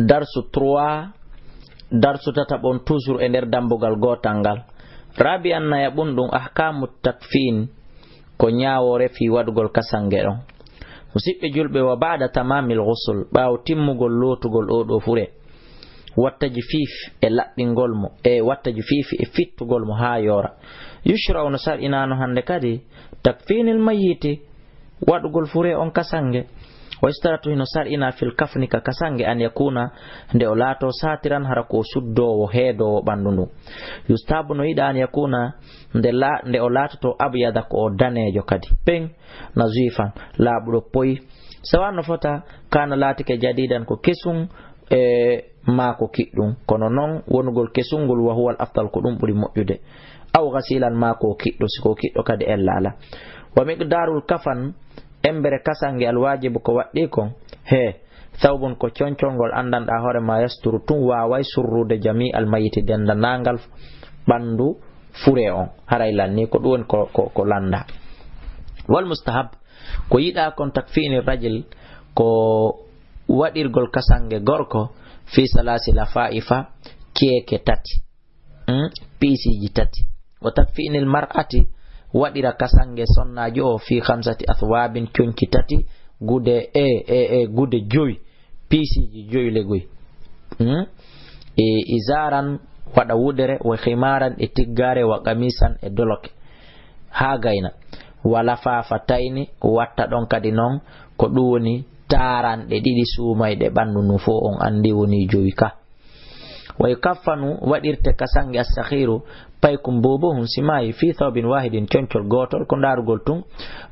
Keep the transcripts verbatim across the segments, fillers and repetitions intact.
Darsu trois, darsu tataɓon, toujours e nder dambugal gootal ngal. Rabi'an, nayaɓun ɗum, ahkamu takfin, ko ñaawoore fii waɗugol kasange ɗon. Musiɓɓe julɓe, wa ba'da tamamil ghusl, ɓaawo timmugol lootugol oo ɗoo fure, wa tajfif, e laɓɓingol mo, e wa tajfif, e fittugol mo haa yoora. Yushra'u, no sar'inaano hannde kadi, takfinil mayyiti, waɗugol fure on kasange. Wa yustaratu, hino sar'ina, fil kafni, ka kasange, an yakuna, nde o laato, satiran, hara ko suddoowo, heedoowo ɓanndu ndun. Yustahabu, no yiɗaa, an yakuna, nde la-, nde o laatoto, abyada, ko o daneejo kadi, peŋ, nazifan, laaɓuɗo poy. Sawan, no fota, kana, laatike, jadidan, ko kesun, e maa ko kiɗɗun. Kono non, wonugol kesun ngol, wa huwal afdal, ko ɗun ɓuri moƴƴude. Aw ghasilan, maa ko kiɗɗo, si ko kiɗɗo kadi ella alaa. Wa miqdarul kafan, embere kasange, al wajibu, ko waɗɗii kon. He, thawbun, ko concol ngol anndanɗaa hoore maa, yasturu, tun waaway surrude, jami al mayiti, denndanangal ɓanndu fure on. Haray lanni, ko ɗun woni ko, ko, ko lannda. Wal mustahab, ko yiɗaa kon, takfini rajul, ko waɗirgol kasange gorko, fi salasi lafaifa, keeke tati. Hmm? Piisiiji tati. Wa takfinil mar'ati, waɗira kasange sonnaajo o, fi khamsati athwabin, conci tati, gude, e, e, e, gude jowi, piisiiji joyi legoy. Hmm? E izaran, waɗa wudere, wa khimaran, e tiggaare, wa qamisan, e doloke. Haa gayna. Wa lafafatayni, watta ɗon kadi non, ko ɗun woni taaranɗe ɗiɗi suumayɗe ɓanndu ndun fow, on anndi woni jowi ka. Wa yukaffanu, waɗirte kasange, assakhiru, paykum boobohun, si maayi, fi thawbin wahidin, concol gootol, ko ndaarugol tun,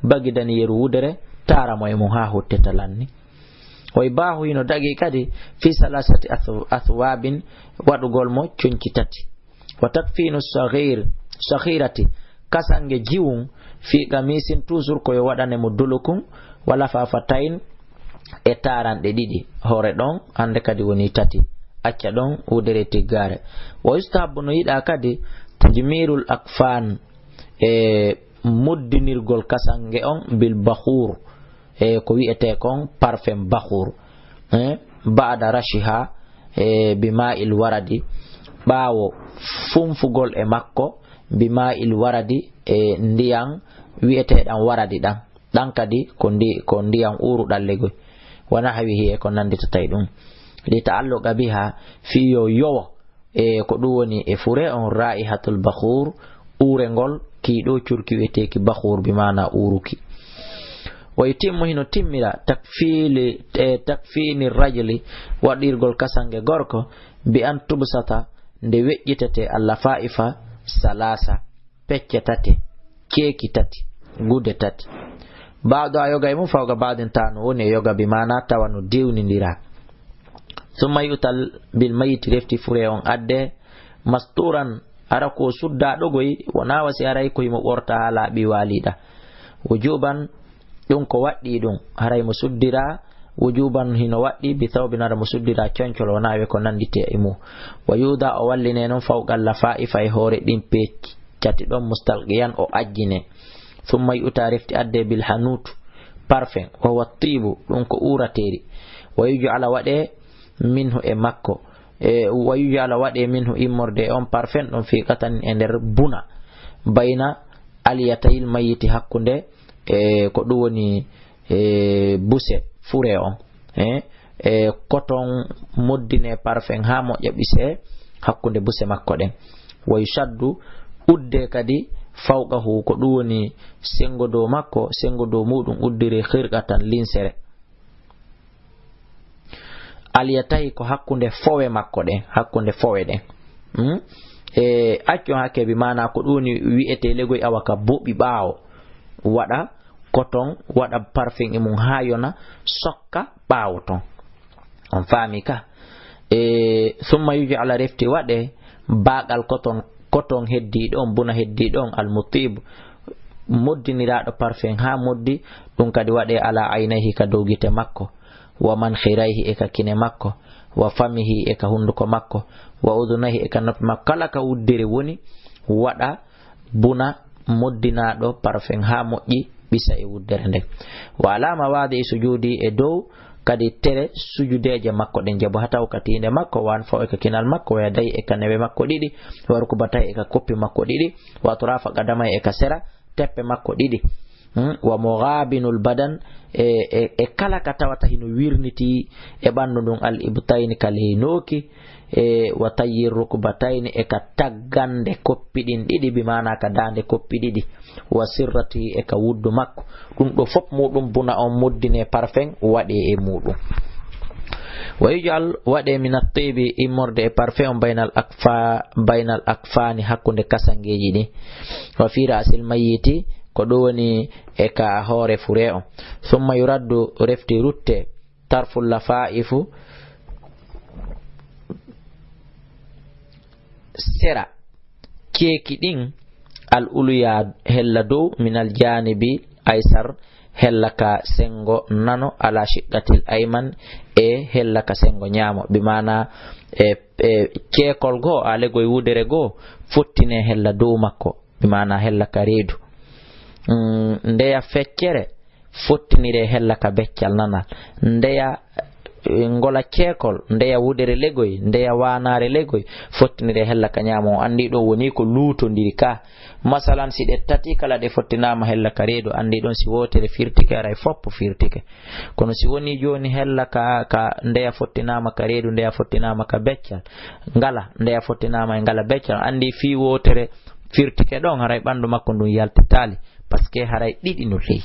bagidani yeru wudere, taara mo e mun haa hutteta lanni. Wa yubaahu, hino dagii kadi, fi salasati ath-, athwabin, waɗugol mo conci tati. Wa takfinu saghir, saghirati, kasange jiwun, fi qamisin, toujours ko yo waɗane mo dolokun, wa lafafatayn, e taaranɗe ɗiɗi. Hoore ɗon, hannde kadi woni tati. Acca ɗon, wudere tiggaare. Wa yustahabbu, no yiɗaa kadi, tajmirul akfan, e muddinirgol kasange on, bil bakhur, e ko wi'etee kon parfum bakhur, eh, ba'da rashiha, e bi ma'il waradi, ɓaawo funfugol e makko, bi ma'il waradi, e ndiyan wi'eteeɗan waradi ɗan. Ɗan kadi ko ndi-, ko ndiyan uuruɗan legoy. Wa nahwihi, e ko nannditata e ɗun. Li ta'alluqa biha, fii yo yowo, e ko ɗun woni e fure on, ra'ihatul bakhur, uurengol kii ɗoo curki wi'eteeki bakhur, bi maana uuruki. Wa yutimmu, hino timmira, takfili, e takfini rajuli, waɗirgol kasange gorko, bi an tubsata, nde weƴƴitetee, al lafaifa salasa, pecce tati, keeki tati, gude tati. Ba'duha, yoga e mun, fawqa ba'din, tawa no woni e yoga, bi maana tawa no dewnindiraa. Summa yu'tal bil mayyiti, refti fure on adde, masturan, hara ko suddaa ɗogoy, wonaa wa si haray ko himo ɓorta haa laaɓi waaliɗa. Wujuban, ɗun ko waɗɗii ɗun, haray mo suddiraa, wujuban hino waɗɗii, bi thawbin, hara mo suddiraa concol, wonaa e ko nannditee e mun. Wa yuda, o wallinee non, fawqal lafaifa, e hoore ɗin peccati ɗon, mustalqiyan, o ajjinee. Summa yu'ta, refti adde, bil hanut, parfum, wa huwa tiibu, ɗun ko uurateeri. Wa yuj'ala, waɗee, minhu, e makko, e wa yuj'ala, waɗee, minhu, immorde e on parfum ɗon, fi qatanin, e nder buna, bayna alyatayil mayyiti, hakkunde, e ko ɗun woni, e buse fure on, e, e koton moddinee parfum haa moƴƴa ɓisee hakkunde buse makko ɗen. Wa yushaddu, uddee kadi, fawqahu, ko ɗun woni senngo dow makko, senngo dow muɗum uddiree khirqatan, linsere. Alyatahi, ko hakkunde fowe makko ɗen, hakkunde fowe ɗen. Hmm? E accon hakke bi maana ko ɗun woni wi'etee legoy, awa ka boɓi ɓaawo. Waɗa koton, waɗa parfum e mun haa yona, sokka ɓaawo ton. On faami ka? E, summa yuj'ala, refti waɗee, baagal koton, koton heddiiɗo on, buna heddiiɗo on, al mutib, moddiniraaɗo parfum haa moddi, ɗun kadi waɗee ala aynayhi, ka dow gite makko, wa mankhirayhi, e ka kine makko, wa famihi, e ka hunduko makko, wa udunayhi, e ka noppi makko. Kala ka wuddere woni, waɗa buna moddinaaɗo parfum haa moƴƴi, ɓisa e wuddere nden. Wa ala mawaadi'i sujuudi, e dow Kadi tere sujudeeje makko ɗen jabo hataw ka tiinde makko, waan faw e ka kinal makko, wa yadayhi e ka newe makko ɗiɗi, wa rukbatayhi e ka koppi makko ɗiɗi, wa atrafa qadamay e ka sera teppe makko ɗiɗi. Hmm? Wa mughabinul badan, e, e, e kala ka tawata hino wirniti e ɓanndu ndun, al ibtayni ka ley nooki, e, wa tayyir rukbatayni e ka taggande koppi ɗin ɗiɗi, bi maana ka daande koppi ɗiɗi, wa sirrati e ka wuddu makko. Ɗum ɗo fof muɗum buna on moddine parfum waɗe e muɗum. Wa yuj'al waɗe min at-tibi immorde e parfum on baynal akfa-, baynal akfani hakkunde kasangeeji ɗi. Wa fi ra'sil mayyiti ko ɗum woni e ka hoore fure on. Summa yuraddu refti rutte tarful lafaifu sera ceeki ɗin al uluya hella dow minal janibi aysar hella ka sengo nano ala shiqqatil ayman e hella ka sengo ñaamo bi maana e, e ceekol goo a legoy wudere goo fottine hella dow makko bi maana hella ka reedu. Mm, ndeya feccere fottinire hella ka beccal nanal. Ndeya, eh, ngola ceekol, ndeya wudere legoy, ndeya waanaare legoy, fottinire hella ka ñaamo. On anndi ɗon woni ko luutondiri ka. Masalan, si ɗe tati kala ɗe fottinaama hella ka reedu, anndi ɗon si wootere firtike, aray foppo firtike. Kono si woni jooni hella ka, ka ndeya fottinaama ka reedu, ndeya fottinaama ka beccal, ngala, ndeya fottinaama e ngala beccal, anndi fii wootere firtike ɗon, haray ɓanndu makko ndun yaltitaali, parce que haray ɗiɗi no ley.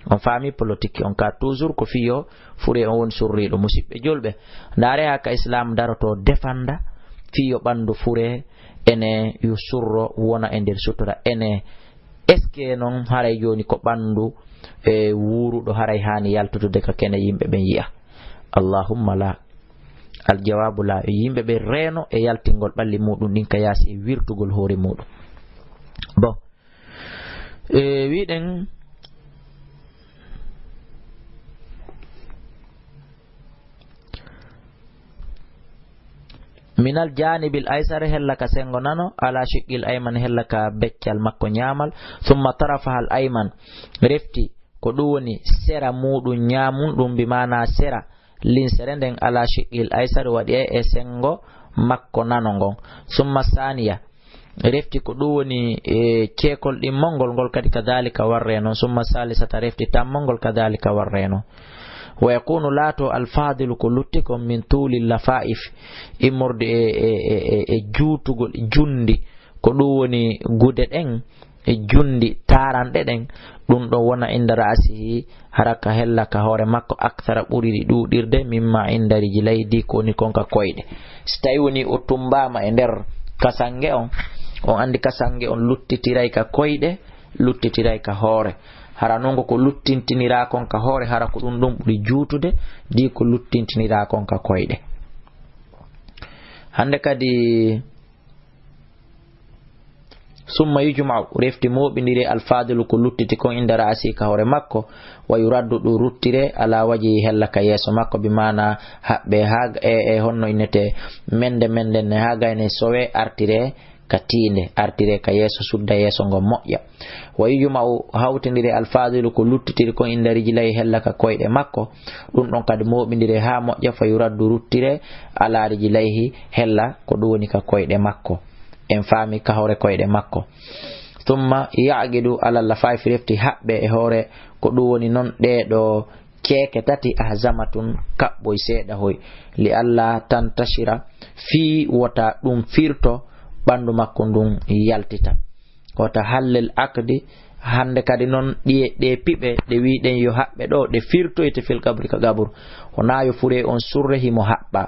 On faami politique on ka toujours ko fii yo fure on woni surriiɗo. Musiɓɓe julɓe, ndaare haa ka Islam daroto defanda fii yo ɓanndu fure ene yo surro wona e nder sutura ene. Est-ce que non haray jooni ko ɓanndu, e, wuuruɗo haray haani yaltutude ka kene yimɓe ɓen yi'a? Allahumma la. Al jawabu la. Yimɓe ɓe reeno e yaltingol ɓalli muɗum ɗin ka yaasi e wirtugol hoore muɗum. Bon. E, wiɗen, minal janibil aysar hella ka sengo nano, ala shiqqil ayman hella ka beccal makko ñaamal, summa tarafahal ayman refti ko ɗum woni sera muɗum ñaamum ɗum bi maana sera linsere nden ala shiqqil aysar waɗi e, e sengo makko nano ngon. Summa saniya refti ko ɗum woni e ceekol ɗimmol ngol, ngol kadi kadhalika warre non. Summa salisata refti tammol ngol kadhalika warre non. Wa yakunu laato alfadilu ko lutti kon min tuuli lafaif immorde e, e, e, e, e juutugol jundi ko ɗum woni gude ɗen e jundi taranɗe ɗen, ɗum ɗon wona inda ra'asihi hara ka hella ka hoore makko, akthara ɓuri ɗi ɗuuɗirde, mimma inda rijlayhi di ko woni kon ka koyɗe. Si tawi woni o tumbaama e nder kasange on, on andi kasange on luttitiray ka koyɗe, luttitiray ka hoore. Hara non ko ko luttintiniraa kon ka hoore, hara ko ɗum ɗon ɓuri juutude, di ko luttintiniraa kon ka koyɗe. Hande kadi, summa yujma'u, refti mooɓindire alfadilu ko luttiti kon inda ra'asi ka hoore makko, wa yuraddu ɗum ruttire ala waji hella ka yeeso makko, bi maana haɓɓe haa e, e honno innete mende mende ne haa gayne sowe artire ka tiinde, artire ka yeeso, sudda yeeso ngon moƴƴa. Wa yujma'u hawtindire alfadilu ko luttitiri kon inda rijlayhi hella ka koyɗe makko, ɗum ɗon kadi mooɓindire haa moƴƴa, fa yuraddu ruttire ala rijlayhi hella ko ɗum woni ka koyɗe makko. En faami ka hoore koyɗe makko. Thumma ya'qidu ala lafaif refti haɓɓe e hoore ko ɗum woni non ɗee ɗoo ceeke tati ahzamatun kaɓɓoy seeɗa hoy li alla tantashira fii wota ɗum firto ɓanndu makko ndun yaltita. Wota hallil akdi hannde kadi noon ɗiye ɗe piɓe ɗe wiɗen yo haɓɓe ɗo ɗe firtoyte fil qabri ka qaburu. Wonaa yo fure on surre himo haɓɓa.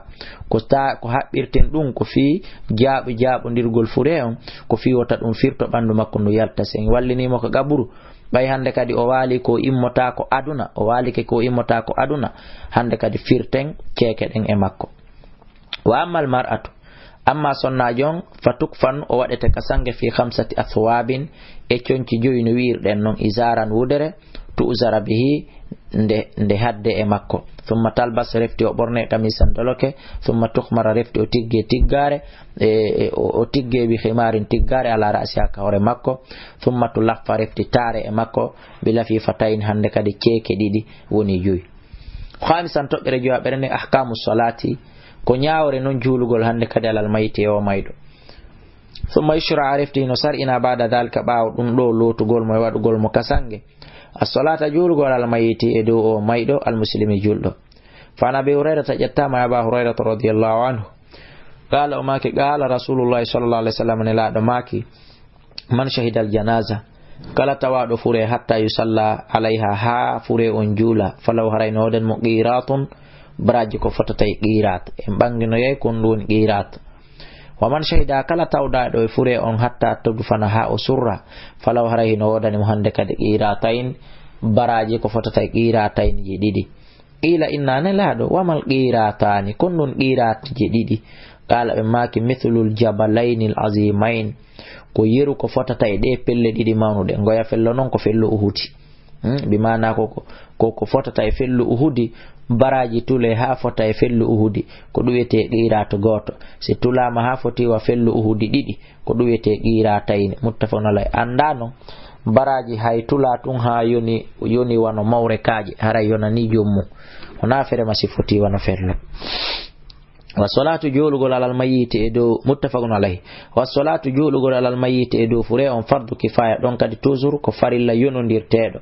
Ko ta-, ko haɓɓirten ɗum ko fii jaaɓo jaaɓondirgol fure on, ko fii wota ɗum firto ɓanndu makko ndu yalta. Si en wallinii mo ka qaburu, ɓay hannde kadi o waali ko immota ko aduna, o waalike ko immota ko aduna, hannde kadi firten ceeke ɗen e makko. Wa ammal mar'atu, amma sonnaajo on, fa tukfan o waɗete ka sange fi khamsati athwabin e conci joyi no wi'irɗen non, izaran wudere, tu'zara bihi nde, nde hadde e makko. Thumma talbas refti o ɓorne kamisan doloke, thumma tukhmara refti o tigge tiggare, e, e, o, o tigge bi khimarin tiggare ala ra'siha ka hoore makko, thumma tulaffa refti taare e makko, bi lafifatayn hannde kadi ceeke ɗiɗi woni joyi. Khamisan, toɓɓere jowaɓere nde, ahkamu salati, ko ñaawre non juulugol hannde kadi alal mayti e o mayɗo. Summa yushra, a refti hino sar'ina ba'da dhalika, ɓaawo ɗum ɗo lootugol mo e waɗugol mo ka sange. As-salata, juulugol alal mayti e dow o mayɗo, al muslimi, julɗo. Fa an Abi Hurayrata, ƴettaama e Aba Hurayrata radiyallahu anhu. Qala, o maaki, qala Rasulullahi sallallahu alaihi wasallam, Nelaaɗo maaki, man shahidal janaza, kala tawaaɗo fure, hatta yusalla alayha, haa fure on juula, falaw, haray no woodani mo qiratun, baraaji ko fotata e qirat. En ɓanginoyay ko ɗum woni qirat. Wa man shahida, kala tawdaaɗo e fure on, hatta tudfana, haa o surra, falaw, haray hino woodani mo hannde kadi qiratayn, baraaji ko fotata e qiratayn ji ɗiɗi. Qiila, inna, Nelaaɗo, wamal qiratani, kon ɗum qiratji ɗiɗi? Qala, ɓe maaki, mithlul jabalaynil azimayn, ko yeru ko fotata e ɗe pelle ɗiɗi mawnuɗe. Ngoya fello non ko fello Uhudi. Hmm, bi maana ko, ko, ko, ko fotata e fello Uhudi, baraaji tule haa fota e fello Uhudi, ko ɗum wiyetee qirat gooto. Si tulaama haa foti wa fello Uhudi ɗiɗi, ko ɗum wiyetee qiratayni. Muttafaqun alayh. Annda non, baraaji hay tula tun haa yoni, yoni wano mawre kaaƴe, haray yonani joom mum. Wonaa fere ma si foti wano fello. Wa salatu, juulugol alal mayyiti e dow, muttafaqun alayh. Wa salatu, juulugol alal mayyiti e dow fure on, fardu kifaya, ɗon kadi toujours ko farilla yonondirteeɗo.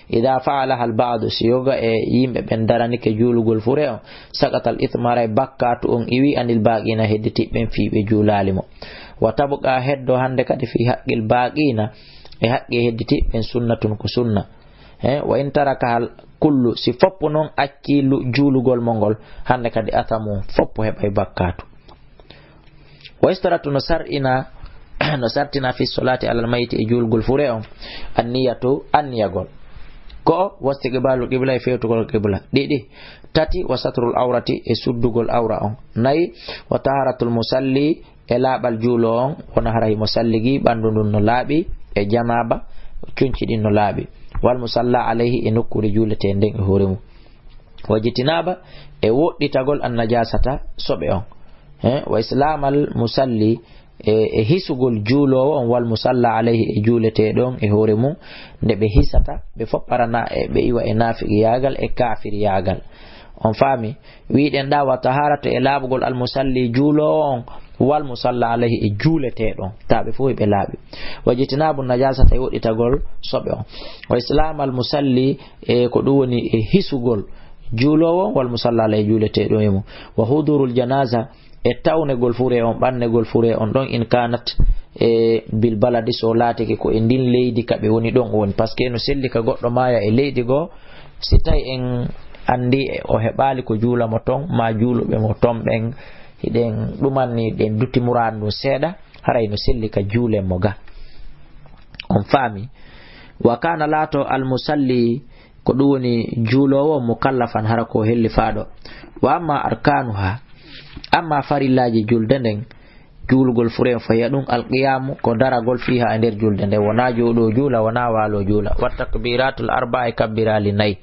Ida fa'alaha al ba'du, si yoga e yimɓe ɓen daranike juulugol fure on, saqata al ithmu, haray bakkatu on iwi, anil baqina, hedditiɓɓen fii ɓe juulaali mo. Wa tabqa, heddo hannde kadi, fi haqqil baqina, e haqqe hedditiɓɓen, sunnatun, ko sunna. He, wa in tarakaha al kullu, si foppu non acci lu-, juulugol mo ngol, hannde kadi athamu, foppu heɓay bakkatu. Wa yustaratu, no sar'ina, no sartina fi salati alal mayti, e juulgol fure on, anniyatu, anniyagol. Ko o, wastiqbalu qibla, e fewtugol qibla. Ɗiɗi. Tati, wa satrul awrati, e suddugol awra on. Nayi, wa taharatul musalli, e laaɓal juulo on, wona hara himo salligi, ɓanndu ndun no laaɓi, e janaaba, conci ɗin no laaɓi. Wal musalla alayhi, e nokkuure juuletee nden e hoore mum. Wajtinaba, e woɗɗitagol, an najasata, soɓe on. He, wa islamal musalli, e, e hisugol juuloowo on, wal musalla alayhi, e juuletee ɗon e hoore mum, nde ɓe hisata, ɓe fof arana e ɓe iwa e naafiqiyaagal e kaafiriyaagal. On faami? Wiɗen ɗa wa taharatu, e laaɓugol al musalli juuloowo on, wal musalla alayhi, e juuletee ɗon, taɓe fof ɓe laaɓi. Wajtinabu najasata, e woɗɗitagol soɓe on. Wa islamal musalli, e ko ɗum woni e hisugol juuloowo on, wal musalla alayhi, juuletee ɗon e mum. Wa hudurul janaza, e tawnegol fure on, ɓannegol fure on ɗon, in kanat, e bil baladi, so laatike ko e ndin leydi ka ɓe woni ɗon woni. Parce que no selli ka goɗɗo maaya e leydi goo, si tawi en anndi o heɓaali ko juula mo ton, ma juuluɓe mo ton ɓen, hiɗen ɗumanni ɗen dutti muraadu ndun seeɗa, haray no selli ka juulen mo ga. On faami? Wa kana laato al musalli, ko ɗum woni juuloowo mukallafan, hara ko hellifaaɗo. Wa amma arkanuha, amma farillaaji julde nden, juulugol fure on, fahiya ɗum alqiyamu, ko daragol, fiha, e nder julde nden, wona jooɗo juula, wona waalo juula. Wa takbiratul arba'a, e kabbiraali nayi.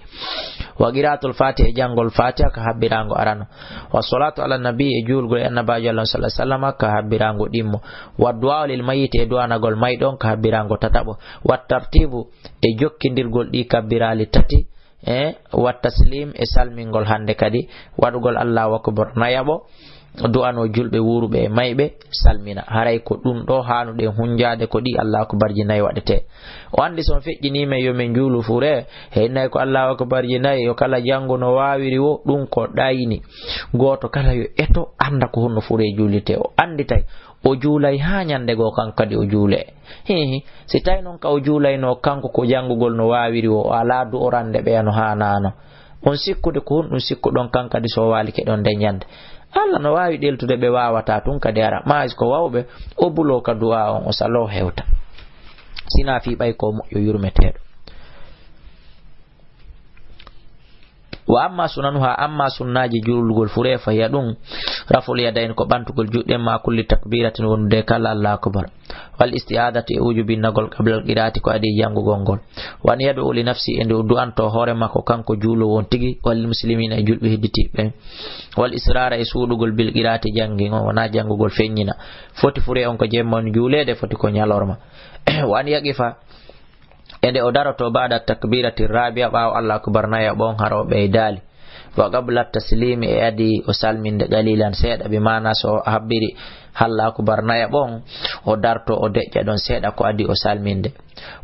Wa qiraatul fatiha, e janngol fatiha ka habbirango arano. Wa salatu ala nabi, e juulgol e annabaajo Allah sallallahu alaihi wasallam ka habbirango ɗimmo. Wa du'a lil mayyiti, e du'anagol mayɗo on ka habbirango tataɓo. Wa tartibu, e jokkindirgol ɗi kabbiraali tati, e wa taslim, e salmingol hannde kadi, waɗugol Allahu akbar nayaɓo, du'ano julɓe wuuruɓe e mayɓe, salmina. Haray ko ɗum ɗo haanuɗen hunjaade, ko ɗi Allahu akbarji nayi waɗetee. O anndi so on feƴƴinii men yo men juulu fure, he innay ko Allahu akbarji nayi, yo kala janngo no waawiri wo, ɗum ko ɗayni. Gooto kala yo eto annda ko honno fure juulitee. O annditay o juulay haa ñannde goo, kanko kadi o juulee. Hihi, si tawi noon ka o juulaynoo kanko ko janngugol no waawiri wo, o alaa du'orande ɓeya no haanaano. On sikkude ko honɗum sikkuɗon kan kadi so o waalike ɗon nden ñannde? Allah no waawi ɗeltude ɓe waawataa tun kadi ara. Maa is ko wawɓe, o buloo ka du'aa on, o saloo hewta. Sinaa fii ɓay ko moƴƴo yurmeteeɗo. Wa amma sunanuha, amma sunnaaji juulgol fure, fa hiya ɗum, raful yadayn, ko ɓantugol juuɗe ma kulli takbiratin, wondude kala Allahu akbar. Wal isti'adatu, e ujubinnagol, qabla al qiraati, ko adii janngugol ngol. Wa an yad'u li nafsi, e nde o du'anto hoore makko kanko juuloowo on tigi, wal muslimina, e julɓe hedditiiɓe ɓen. Wal israra, e suuɗugol bil qiraati, janngi on, wonaa janngugol feññina. Foti fure on ko jemma on juuleede, foti ko ñalorma. Wa an yaqifa, e nde o daroto ba'da takbirati rabi'a, ɓaawo Allahu akbar nayaɓo on, hara o ɓeydaali. Wa qabla taslimi, e adi o salminde qalilan seeɗa, bi maana so o habbiri Allahu akbar nayaɓo on, o darto o deƴƴa ɗon seeɗa ko adi o salminde.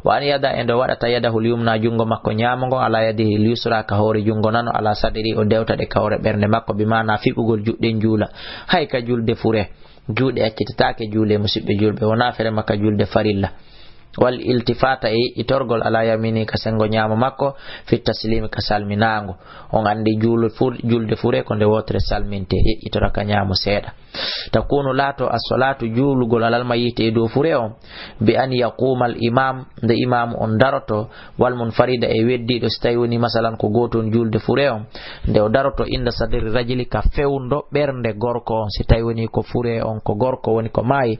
Wa an yada, e nde o waɗata yadahul yumna, junngo makko ñaamo ngon, ala yadihil yusra, ka hoore junngo nano, ala sadri, o dewta ɗe ka hoore ɓernde makko, bi maana fiɓugol juuɗe juula. Hay ka julde fure, juuɗe accitataake juule, musiɓɓe julɓe, wonaa ferema ka julde farilla. Wal iltifata, e yeƴƴitorgol, ala yamini, ka senngo ñaamo makko, fi taslimi, ka salminaango. On anndi juulu fu-, julde fure ko nde wootere salminte, yeƴƴitora ka ñaamo seeɗa. Takunu, laato, as-salatu, juulugol, alal mayyiti, e dow fure on, bi an yaquma al imam, nde imaamu on daroto, wal munfarida, e weddiiɗo, si tawi woni masalan ko gooto on juulde fure on, nde o daroto, inda sadri rajuli, ka fewndo ɓernde gorko on, si tawi woni ko fure on ko gorko woni ko maayi,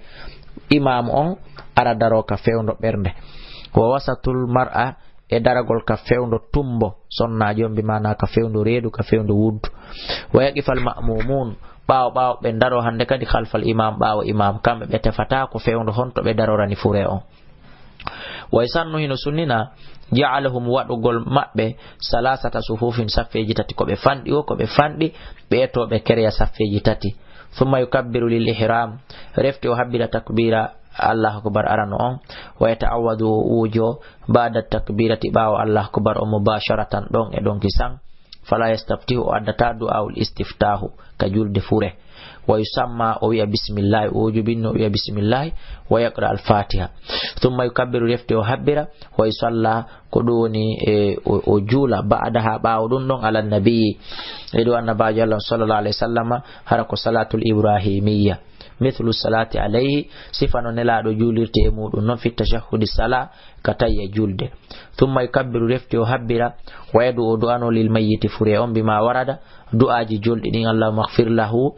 imaamu on ara daro ka fewndo ɓernde. Wa wasatul mar'a, e daragol ka fewndo tumbo sonnaajo on, bi maana ka fewndo reedu, ka fewndo wuddu. Wa yaqifal ma'mumun, ɓaawo ɓaawo ɓe daro hannde kadi khalfal imam, ɓaawo imam, kamɓe ɓe tefata ko fewndo honto ɓe darorani fure on. Wa yusannu, hino sunnina, ja'alahum, waɗugol maɓɓe, salasata sufufin, saffeeji tati, ko ɓe fanɗi o, ko ɓe fanɗi, ɓe to ɓe kereya saffeeji tati. Thumma yukabbiru lil ihram, refti o habbira takbira Allahu akbar arano on, wa yata'awwadu, o uujo, ba'da takbirati, ɓaawo Allahu akbar o, mubasharatan, ɗon e ɗon kisan, fala yastaftihu, o addata du'aul istiftahu ka julde fure. Wa yusamma, o wi'a bismillahi, o jubinno o wi'a bismillahi, wa yaqra al fatiha. Thumma yukabbiru, refti o habbira, wa yusalla, ko ɗum woni e o, o juula, ba'daha, ɓaawo ɗum ɗon, ala nabi, e dow annabaajo Allah sallallahu alaihi wasallama, hara ko salatul ibrahimiyya, mithlu salati alayhi, sifa no nelaaɗo juulirte e muɗum non, fi tashahhudi sala, ka tayya julde. Thumma yukabbiru, refti o habbira, wa yadu, o du'ano, lil mayyiti, fure on, bima warada, du'aaji jolɗi ɗin, Allahumma ighfir lahu,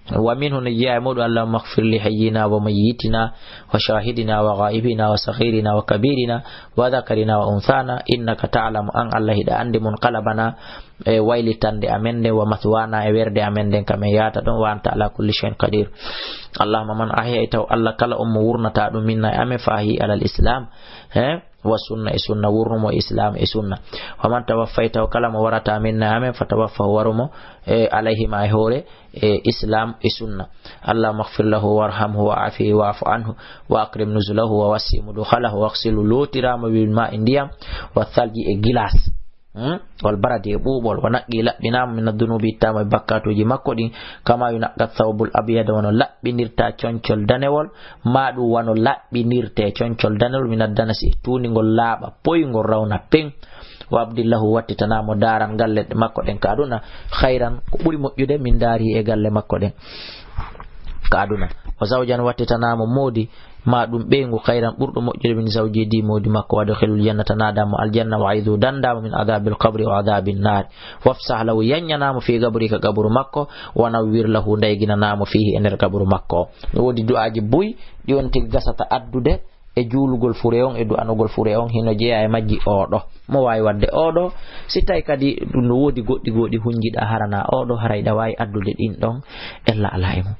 wa minhu, ne jeyaa e muɗum, Allahumma ighfir li hayyina wa mayyitina wa shahidina wa ghaibina wa saghirina wa kabirina wa dhakarina wa unthana, innaka ta'lamu, an Allah hiɗa anndi, munqalabana, e waylitande amen nden, wa mathwana, e werde amen nden, ka men yaata ɗon, wa anta ala kulli shay'in qadir. Allahumma man ahya, taw Allah kala on mo wurnata ɗum, minna, e amen, fa ahyi alal islam, he, wa sunna, e sunna, wurnumo islam e sunna. Wa man tawaffaytahu, kala mo warata minna e amen, fa tawaffahu, warumo, e alayhima, e hoore, e islam e sunna. Allahumma ighfir lahu warhamhu wa afihi wa'fu anhu wa akrim nuzulahu wa wassi mudkhalahu, waghsilu, lootirama, bil ma'i, ndiyam, wa thalji, e gilas. Hmm? Wal baradi, e ɓuuɓol, wa naqqi, laɓɓinaama, min addunubi, ittaama e bakkaatuuji makko ɗin, kama yunaqqa thawbul abyad, wano laɓɓinirta concol danewol, ma ɗum wano laɓɓinirte concol danewol, min addanasi, e tuundi ngol laaɓa poy ngol rawna peng. Wa abdil lahu, wattitanaamo daaran galle makko ɗen ka aduna, khayran, ko ɓuri moƴƴude, min daarihi, e galle makko ɗen ka aduna. Wa zawjan, wattitanaamo moodi, ma ɗum ɓeyngu, khayran, ɓurɗo moƴƴude, min zawji, di moodi makko, wa adkhilhul jannata, naadaamo aljanna, wa aidhu, dandaamo, min adhabil qabri wa adhabin nar, wafsah lahu, yanñanaamo, fi qabri, ka qabru makko, wa nawwir lahu, ndayginanaamo, fihi, e nder qabru makko. No woodi du'aaji buy ɗi on tigi gasata addude e juulugol fure on, e du'anugol fure on, hino jeyaa e majji oɗo. Mo waawi waɗde oɗo, si tawi kadi ɗum no woodi goɗɗi goɗɗi hunjiɗa harana oɗo, haray ɗa waawi addude ɗin ɗon, ella alaa e mum.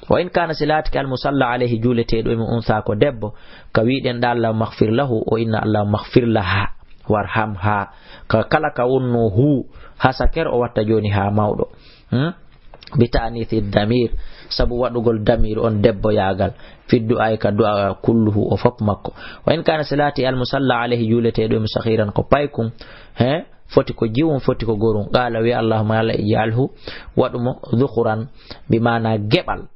Wa in kana, si laatike, al musalla alayhi, juuleteeɗo e mum, untha, ko debbo, ka wiɗen ɗa, Allahumma ighfir lahu, o inna, Allahumma ighfir laha, warhamha. Ka kala ka wonno hu, ha saker, o watta jooni ha mawɗo. Hmm? Bi ta'nithi damir, sabu waɗugol damir on debbo yaagal, fi du'a'i, ka du'a, kulluhu, o fop makko. Wa in kana, si laati, al musalla alayhi, juuleteeɗo e mum, saghiran, ko paykun, he, foti ko jiwun, foti ko gorun. Qala, wi, Allahumma, Alla, ij'alhu, waɗumo, dhukhran, bi maana geɓal,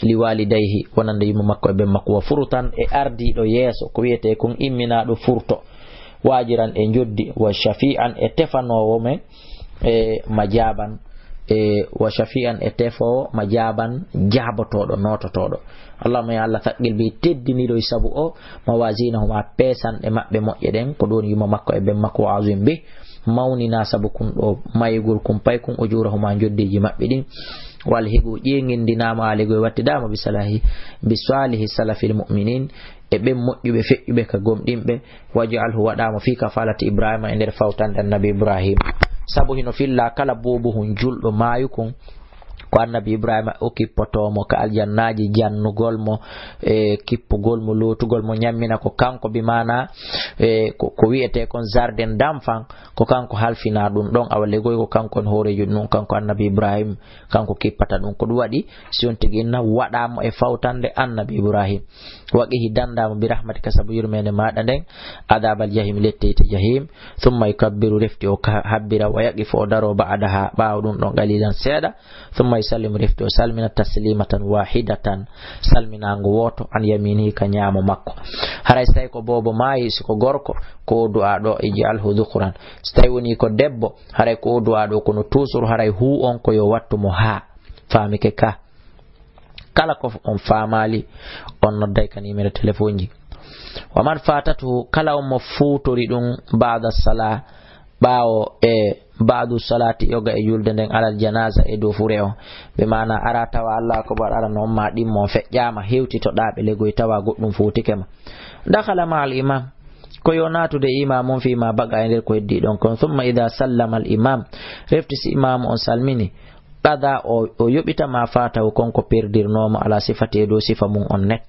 li walidayhi, wonande yumma makko e ben makko, wa furutan, e ardiiɗo yeeso, ko wiyete kon imminaaɗo furto, waajiran, e njoddi, wa shafi'an, e tefanoowo men, e ma jaaban, e wa shafi'an, e tefoowo ma jaaban, jaabotooɗo, noototooɗo. Allahumma, ya Allah, thaqqil bi, teddiniroy sabu o, mawazinahuma, peesanɗe maɓɓe moƴƴe ɗen, ko ɗum woni yumma makko e ben makko, wa azim bi, mawnina sabu kun ɗo mayugol kun paykun, ujurahuma, njoddeeji maɓɓe ɗin, wa alhiqu, ƴeeŋindinaama, aligoy wattidaama, bi salahi, bi salihi salafil mu'minin, e ɓen moƴƴuɓe feƴƴuɓe ka gomɗinɓe, waj'alhu, waɗaamo, fi kafalati Ibrahima, e nder fawtande annabi Ibrahim. Sabu hino filla kala boobohun julɗo maayukun, ko annabi Ibrahima o kippotoo mo ka aljannaaji, jannugol mo, e kippugol mo, lootugol mo, ñammina ko kanko, bi maana, e ko, ko wi'etee kon jardin d'enfants, ko kanko halfinaa ɗum ɗon, awa legoy ko kanko on hooreejo ɗum, kanko annabi Ibrahim, kanko kippata ɗum. Ko ɗum waɗi, si on tigi inna waɗaa mo e fawtande annabi Ibrahim. Wa qihi, dandaa mo, bi rahmatika, sabu yurmeende maaɗa nden, adabal jahim, letteyte jahim. Thumma yukabbiru, refti o ka-, habbira, wa yaqifu, o daroo, ba'daha, ɓaawo ɗum ɗon, qalilan, seeɗa. Thumma yusallimu, refti o salmina, taslimatan wahidatan, salminaango wooto, an yaminihi, ka ñaamo makko. Haray si tawi ko boobo maayi, si ko gorko, ko o du'aa ɗo, ij'alhu dhukran. Si tawi woni ko debbo, haray ko o du'aa ɗo, kono toujours haray huu on ko yo wattu mo haa. Faamike ka? Kala ko on faamaali, on nodday ka numéro téléphone ji. Wa man fatatuhu, kala on mo fuutori ɗum, ba'da sala, ɓaawo e ba'du salati, yoga e julde nden, alal janaza, e dow fure on. Bi maana, ara tawa Allahu akbar, ara no on ma ɗimmo, on feƴƴaama, hewtitoɗaa ɓe legoy, tawa goɗɗum fuutike ma. Dakhala ma'al imam, ko yo naatude e imam on, fi ma baqa, e nder ko heddii ɗon kon. Thumma idha sallama al imam, refti si imam on salmini, qada, o, o yoɓita ma fatahu, kon ko perdirnoo mo, ala sifati, e dow sifa mum on net.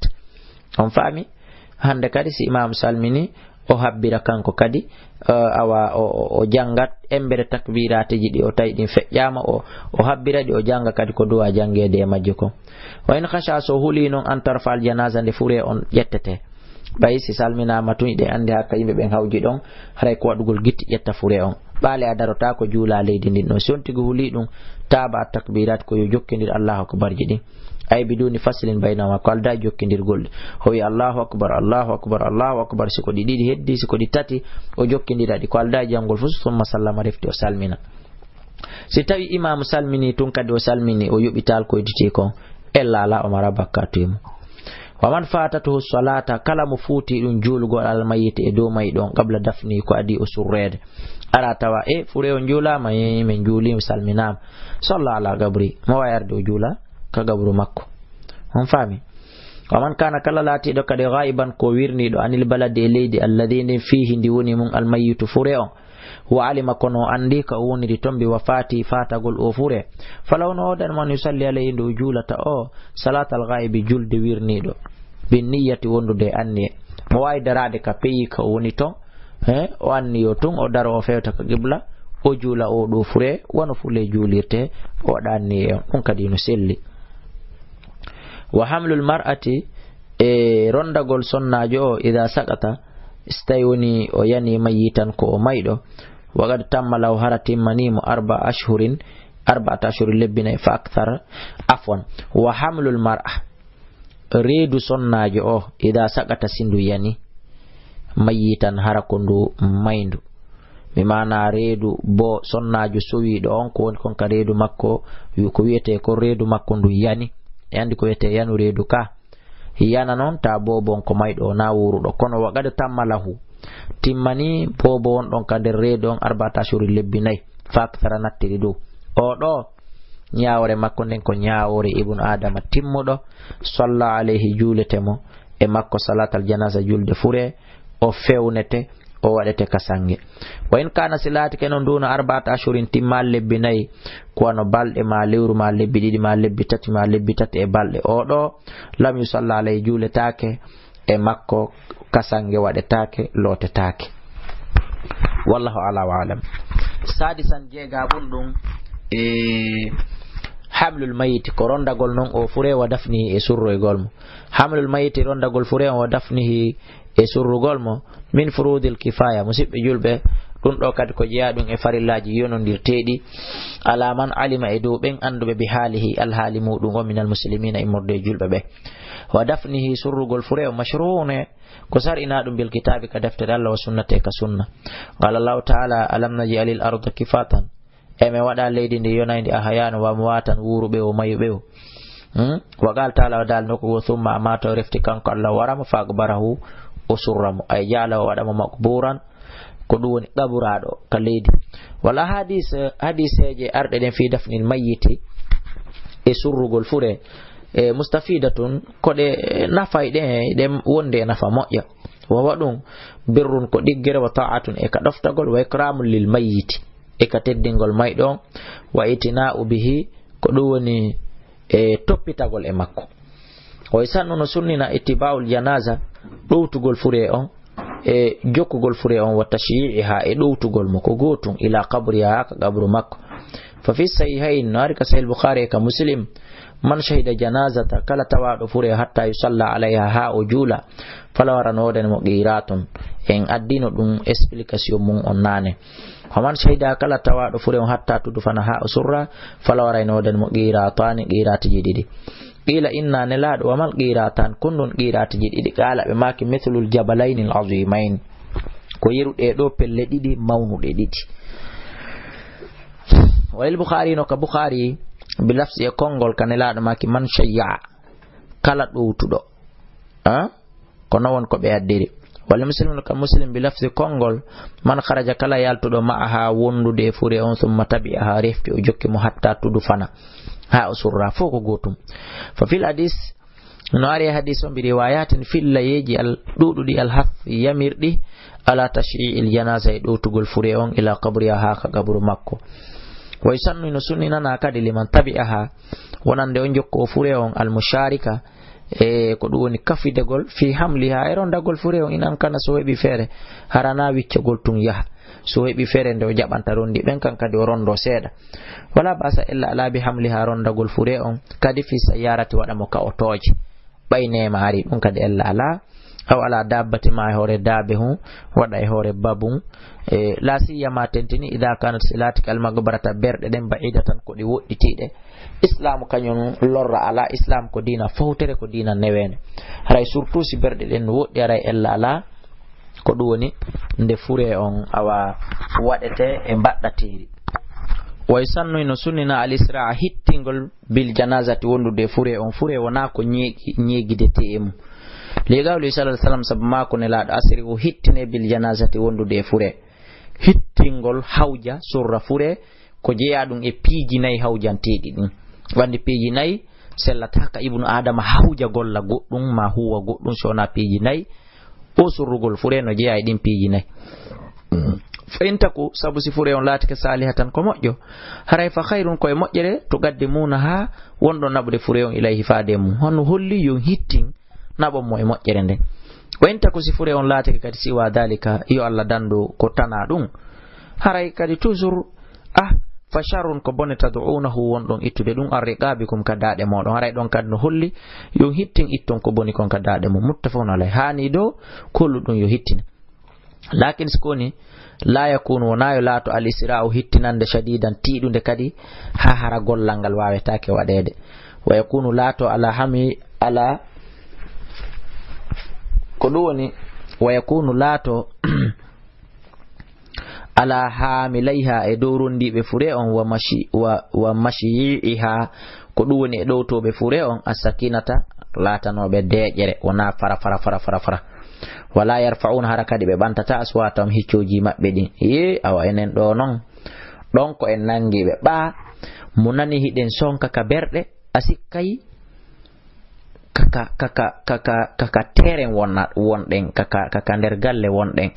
On faami? Hannde kadi si imam salmini, o habbira kanko kadi, eh, awa o, o, o janngat embere takbiraatiji ɗi o tawi ɗin feƴƴaama, o, o habbira ɗi, o jannga kadi ko du'a janngeede e majji kon. Wa in khasha, so huli non, an tarfa al janaza, nde fure on ƴettete. Ɓay si salminaama tun, hiɗen anndi hara ka yimɓe ɓen hawji ɗon, haray ko waɗugol gitti ƴetta fure on. Ɓaale a darotaako juula leydi ndin ɗon. Si on tigi huli ɗum, taaba at takbirat, ko yo jokkindir Allahu akbarji ɗin. Ay biduni faslin baynahuma, ko aldaa jokkindirgol ɗi. O wi Allahu akbar, Allahu akbar, Allahu akbar, si ko ɗi ɗiɗi heddi, si ko ɗi tati, o jokkindira ɗi, ko aldaa janngol fus, summa sallama, refti o salmina. Si tawi imaamu salmini tun kadi, o salmini, o yoɓitaal ko iditii kon, ella alaa, o mara bakkaatu e mum. Wa man fatatuhu salata, kala mo fuuti ɗum juulugol alal mayyiti, e dow mayɗo on, qabla dafni, ko adii o surreede. Ara tawa, e, fure on juulaama, e, min juuli, mi salminaama. Salla ala qabri, mo wawi arde o juula ka qabru makko. On faami? Wa man kana, kala laatiiɗo kadi ghaiban, ko wirniiɗo, anil baladi, e leydi, alladhi, ndin, fihi, ndi woni mum, almayyitu, fure on. Wa alima, kono o anndi ka o woniri ton, bi wafati, fatagol o fure. Falaw, no woodani mo, an yusalli alayhi, nde o juulata o, salatal ghaibi, julde wirniiɗo. Bin niyyati, wondude e anniye. Mo wawi daraade ka peyi ka o woni ton, he, o anniyo tun, o daro, o fewta ka qibla, o juula o ɗo fure, wano fule juulirte, o waɗa anniye on. Ɗum kadi no selli. Wa hamlul mar'ati, e rondagol sonnaajo o, idha saqata, si tawi woni o yani mayyitan, ko o mayɗo, wa qad tamma lahu, hara timmanimo, arba ashhurin, arba'ata ashhurin, lebbi nayi, fa akthar, afwan, wa hamlul mar'a, reedu sonnaajo o, idha saqata, si ndu yani, mayyitan, hara ko ndu mayndu. Mi maana reedu bo sonnaajo sowiiɗo on, ko woni kon ka reedu makko, wi-, ko wiyetee kon reedu makko ndu yani. E anndi ko wiyetee yanu reedu ka. Yana non, ta boobo on ko mayɗo, na wuuruɗo. Kono wa qad tamma lahu, timmani boobo on ɗon ka nder reedu on, arba'ata ashhurin, lebbi nayi, fa akthara, nattiri dow. O ɗo, ñaawore makko nden ko ñaawore ibnu Adama timmuɗo, salla alayhi, juulete mo e makko, salatal janaza, julde fure, o fewnete, o waɗete ka sange. Wa in kana, si laatike non, duna arba'ata ashhurin, timma lebbi nayi, ko wano balɗe ma lewru ma lebbi ɗiɗi ma lebbi tati ma lebbi tati e balɗe, o ɗo, lam yusalla alayhi, juuletaake e makko, ka sange waɗetaake, lootetaake. Wallahu ala wa alam. Sadisan, jeegaɓun ɗum, e hamlul mayiti, ko rondagol non o fure, wa dafnihi, e surroygol mo. Hamlul mayiti, rondagol fure on, wa dafnihi, e surrugol mo, min furudil kifaya, musiɓɓe julɓe, ɗum ɗo kadi ko jeyaa ɗum e farillaaji yonondirteeɗi, ala man alima, e dow ɓen annduɓe, bi haalihi, alhaali muɗum o, minal muslimina, immorde e julɓe ɓe. Wa dafnihi, surrugol fure o, mashru'un, ko sar'inaa ɗum, bil kitaabi, ka deftere Allah, wa sunnati, ka sunna. Qala Allahu ta'ala, alam naj'alil arda kifatan, e men waɗa leydi ndi yonayndi, ahya'an wa amwatan, wuuruɓe o, mayuɓe o. Hmm? Wa qala ta'ala, o daal nokku go, thumma amata, o refti kanko Allah, o wara mo, fa aqbarahu, o surra mo. Ay ja'ala, o waɗa mo, maqburan, ko ɗum woni qaburaaɗo ka leydi. Wal ahadis, hadiseeje arɗe ɗen fi dafnil mayyiti, e surrugol fure, e mustafidatun, ko ɗe nafay ɗen, e ɗen wonde e nafa moƴƴa. Wa huwa ɗum, birrun, ko ɗiggere, wa ta'atun, e ka ɗoftagol, wa ikramun lil mayyiti, e ka teddingol mayɗo on, wa itina'u bihi, ko ɗum woni e toppitagol e makko. O sannu no sunnina ittiba'ul janaza, ɗowtugol fure on, e jokkugol fure on, wa tashyi'iha, e ɗowtugol mo ko gootun, ila qabriha, ka qabru makko. Fa fi sahihayn, no ari ka Sahih Bukhari e ka Muslim, man shahida janazata, kala tawaaɗo fure hatta yusalla alayha, haa o juula, fala wara no woodani mo qiratun. En addino ɗum explication mum on naane. Wa man shahida, kala tawaaɗo fure on hatta tudfana, haa o surra, fala wara no woodani mo qiratani, qiratiiji ɗiɗi. Qila, inna Nelaaɗo, wa mal qiratan, kon ɗon qiratiiji ɗiɗi? Qala, ɓe maaki, mithlul jabalayni al azimayn, ko yeru ɗe ɗo pelle ɗiɗi mawnuɗe ɗiɗi. Wa lil Bukhari, no ka Bukhari, bi lafzi e konngol ka Nelaaɗo maaki, man shayya, kala ɗowtuɗo. Ah? Ko non woni ko ɓe addiri. Wa li Muslim, no ka Muslim, bi lafzi konngol, man kharaja, kala yaltuɗo, ma'aha, wondude e fure on, thumma tabi'aha, refti o jokki mo, hatta tudfana, haa o surra, fof ko gootum. Fa fil hadis, no ari e hadis on, bi riwayatin, fillayeeji al ɗuuɗuɗi, al hath, yamirɗi, ala tashyi'il janaza, e ɗowtugol fure on, ila qabriha, haa ka qabru makko. Wa yusannu, no sunninana kadi, liman tabi'aha, wonande on jokko o fure on, al musharika, e ko ɗum woni kafidegol, fi hamliha, e rondagol fure on, in amkana, so heɓi feere, harana wiccagol tun yaha. So heɓi feere nde o jaɓanta rondi ɓen, kan kadi o rondo seeɗa. Wala basa illa ala bi hamliha, rondagol fure on kadi, fi sayyarati, waɗa mo ka otooje. Ɓay neema ari, ɗum kadi ella alaa. Aw ala dabbati, ma e hoore daabe hun, waɗa e hoore babun. E, la siyama tentini, ida kanat, si laatike, al maqbarata, berɗe ɗen, ba'idatan, ko ɗi woɗɗitiiɗe. Islaam kañum lorra alaa. Islaam ko diina fowtere, ko diina neweende. Haray surtout si berɗe ɗen no woɗɗi, haray ella alaa. Ko ɗum woni nde fure on awa waɗete e mbaɗɗatiiri. Way sannuy no sunnina al israa, hittingol, bil janazati, wondude e fure on. Fure wonaa ko ñeegi-, ñeegidetee e mum. Li qawli sallallahu alaihi wasallam, sabu maako Nelaaɗo, asri'u, hittine, bil janazati, wondude e fure. Hittingol, hawja, surra fure, ko jeyaa ɗum e piiji nayi hawjanteeɗi ɗin. Wandi piiji nayi, sellataa ka ibnu Aadama hawja golla goɗɗum, ma huwa goɗɗum, so wonaa piiji nayi. O surrugol fure no jeyaa e ɗin piiji nayi. Fa in taku, sabu si fure on laatike, salihatan, ko moƴƴo, haray fa khayrun, ko e moƴƴere, tuqaddimunaha, wonɗon naɓude fure on, ilayhi, faade e mum. Hono holli yo hittin, naɓon mo e moƴƴere nden. Wa in taku, si fure on laatike kadi, siwa dalika, yo Allah dandu ko tanaa ɗum, haray kadi toujours, ah, fa sharrun, ko bone, tad'unahu, wonɗon ittude ɗum, an riqabikum, ka daaɗe mooɗon. Haray ɗon kadi no holli yo hittin, itton ko boni kon ka daaɗe mum. Muttafaqun alayh. Haani ɗo ko hollu ɗum yo hittine. Lakin si ko woni, la yakunu, wonaa yo laato al isra'u, hittinande, shadidan, tiiɗunde kadi, haa hara gollal ngal waawetaake waɗeede. Wa yakunu, laato, ala hami, ala, ko ɗum woni, wa yakunu, laato, ala hamilayha, e dow rondiiɓe fure on, wa mashi-, wa, wa mashiyi'iha, ko ɗum woni e ɗowtooɓe fure on, as-sakinata, laatanooɓe deeƴere, wonaa fara, fara, fara, fara, fara. Wala yarfa'una, hara kadi ɓe ɓantataa, aswatahum, hiccooji maɓɓe ɗin. Yee, awa enen ɗo non, ɗon ko en nangi ɓe ɓaa, mo nani hiɗen sonka ka berɗe, a sikkay ka, ka, ka, ka, ka, ka, ka, ka teren wonna-, wonɗen, ka, ka, ka, ka nder galle wonɗen.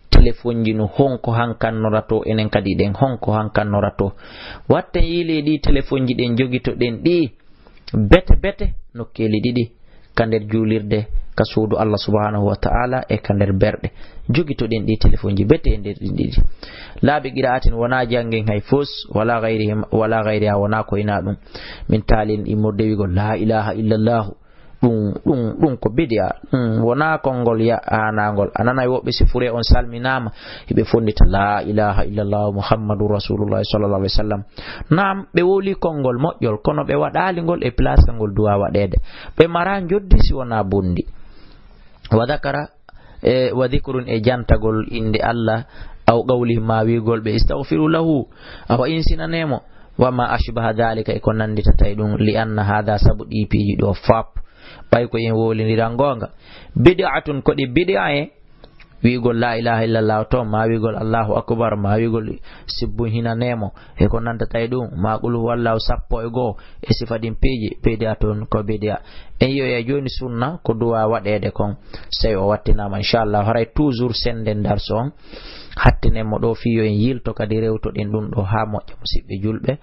Telefonji no honko hankannorato, enen kadi ɗen honko hankannorato. Watten yiili ɗi telefonji ɗen jogitoɗen ɗi bete bete nokkeeli ɗiɗi, ka nder juulirde, ka suudu Allah subhanahu wa ta'ala, e ka nder berɗe. Jogitoɗen ɗi telefonji bete e nder ɗin ɗiɗi. Laabi qira'atin, wonaa janngen hay fos, wala ghayrihim, wala ghayriha, wonaa ko hinaa ɗum. Min taalin immorde wi'gol, "La ilaha illallahu." Ɗum, ɗum, ɗum ko bid'a. Ɗum wonaa konngol ya-, haanaangol. A nanay woɓɓe si fure on salminaama, hiɓe fonndita, "La ilaha illallah Muhammadu Rasulullah sallallahu alaihi wasallam." Naam, ɓe wowli konngol moƴƴol, kono ɓe waɗaali ngol e place ngol duwaa waɗeede. Ɓe maraa njoddi si wonaa bonndi. Wa dhakara, e, wa dhikrun, e jantagol innde Allah, aw qawlihim, ma wi'gol ɓe, "Istaghfiru lahu," awa insinanee mo, wa ma ashbaha dhalika, e ko nannditata e ɗum, li anna hadha, sabu ɗii piiji ɗoo fop, ɓay ko en wowlindiran goonga, bid'atun, ko ɗi bid'a en, wi'gol la ilaha illallah to, ma wi'gol Allahu akbar, ma wi'gol sibbu hinanee mo, e ko nanndata e ɗum, ma qul huwallahu sappo e go'o, e sifa ɗin piiji, bid'atun, ko bid'a. En yi'oya jooni sunna ko duwaa waɗeede kon, sey o wattinaama, inchallah, haray toujours sennden darsu on, hattinen mo ɗoo fii yo en yilto kadi rewtoɗen ɗum ɗoo haa moƴƴa, musiɓɓe julɓe.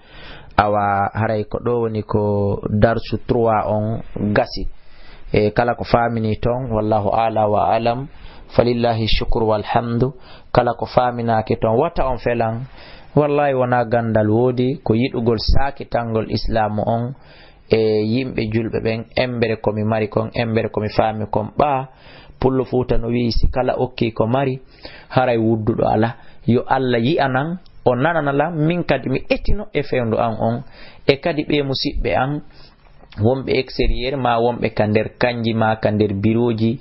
Awa haray ko ɗo woni ko darsu trois on gasi. E kala ko faamini toon, wallahu ala wa alam, falillahi shukru walhamdu. Kala ko faaminaaki toon, wata on felan. Wallahi wonaa ganndal woodi, ko yiɗugol saakitangol islaamu on e yimɓe julɓe ɓen, embere ko mi mari kon, embere ko mi faami kon. Ɓaa, Pullo Fuuta no wi'i, si kala okkii ko mari, haray wudduɗo alaa. Yo Alla yi'anan, o nanana lan, min kadi mi etino e fewndo an on, e kadi ɓee musiɓɓe an, wonɓe extérieur, maa wonɓe ka nder kanji, maa ka nder birooji,